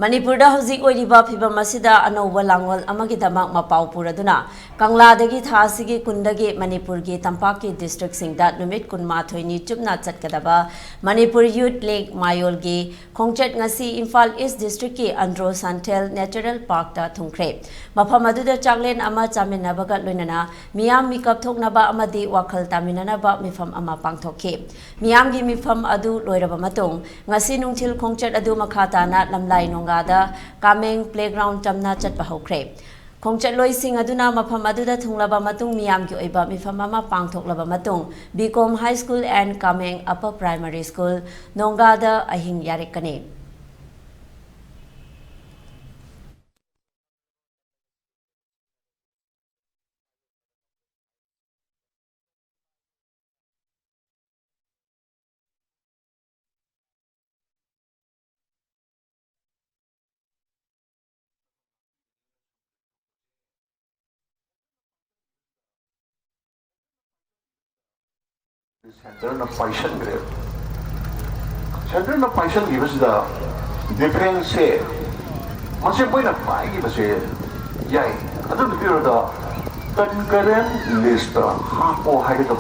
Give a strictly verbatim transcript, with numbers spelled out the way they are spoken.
ꯃꯅꯤꯄꯨꯔꯗ ꯍꯧꯖꯤꯛ ꯑꯣꯏꯔꯤꯕ ꯐꯤꯚꯝ ꯑꯁꯤꯗ ꯑꯅꯧꯕ ꯂꯥꯡꯑꯣꯜ ꯑꯃꯒꯤꯗꯃꯛ ꯃꯄꯥꯎ ꯄꯨꯔꯗꯨꯅ, ꯀꯪꯂꯥꯗꯒꯤ ꯊꯥ ꯑꯁꯤꯒꯤ ꯀꯨꯟꯗꯒꯤ ꯃꯅꯤꯄꯨꯔꯒꯤ ꯇꯝꯄꯥꯛꯀꯤ districtꯁꯤꯡꯗ ꯅꯨꯃꯤꯠ ꯀꯨꯟꯃꯥꯊꯣꯏꯅꯤ ꯆꯨꯞꯅ ꯆꯠꯀꯗꯕ ꯃꯅꯤꯄꯨꯔ Youth League ꯃꯥꯌꯣꯜꯒꯤ ꯈꯣꯡꯆꯠ ꯉꯁꯤ ꯏꯝꯐꯥꯜ East districtꯀꯤ ꯑꯟꯗ꯭ꯔꯣ ꯁꯟꯊꯦꯜ Natural Parkꯇ ꯊꯨꯡꯈ꯭ꯔꯦ꯫ ꯃꯐꯝ ꯑꯗꯨꯗ ꯆꯥꯛꯂꯦꯟ ꯑꯃ ꯆꯥꯃꯤꯟꯅꯕꯒ ꯂꯣꯏꯅꯅ ꯃꯤꯌꯥꯝ ꯃꯤꯀꯞ ꯊꯣꯛꯅꯕ ꯑꯃꯗꯤ ꯋꯥꯈꯜ ꯇꯥꯃꯤꯟꯅꯅꯕ ꯃꯤꯐꯝ ꯑꯃ ꯄꯥꯡꯊꯣꯛꯈꯤ꯫ ꯃꯤꯌꯥꯝꯒꯤ ꯃꯤꯐꯝ ꯑꯗꯨ ꯂꯣꯏꯔꯕ ꯃꯇꯨꯡ, ꯉꯁꯤ ꯅꯨꯡꯊꯤꯜ ꯈꯣꯡꯆꯠ ꯑꯗꯨ ꯃꯈꯥ ꯇꯥꯅ ꯂꯝꯂꯥꯏ ꯅꯣꯡꯒꯥꯗ ꯀꯥꯃꯦꯡ playground ꯇꯝꯅ ꯆꯠꯄ ꯍꯧꯈ꯭ꯔꯦ꯫ ꯈꯣꯡꯆꯠꯂꯣꯏꯁꯤꯡ ꯑꯗꯨꯅ ꯃꯐꯝ ꯑꯗꯨꯗ ꯊꯨꯡꯂꯕ ꯃꯇꯨꯡ, ꯃꯤꯌꯥꯝꯒꯤ ꯑꯣꯏꯕ ꯃꯤꯐꯝ ꯑꯃ ꯄꯥꯡꯊꯣꯛꯂꯕ ꯃꯇꯨꯡ, B.Com High School and Kameng Upper Primary School, ꯅꯣꯡꯒꯥꯗ ꯑꯍꯤꯡ ꯌꯥꯔꯦꯛꯀꯅꯤ꯫ Centreꯅ ꯄꯥꯏꯁꯟꯈ꯭ꯔꯦ꯫ Centreꯅ ꯄꯥꯏꯁꯟꯈꯤꯕꯁꯤꯗ defenceꯁꯦ ꯃꯁꯤ ꯃꯣꯏꯅ ꯄꯥꯏꯈꯤꯕꯁꯦ ꯌꯥꯏ꯫ ꯑꯗꯨ ꯅꯨꯄꯤꯗꯨꯗ concurrent listꯇ ꯍꯥꯞꯄꯣ ꯍꯥꯏꯒꯗꯕ꯫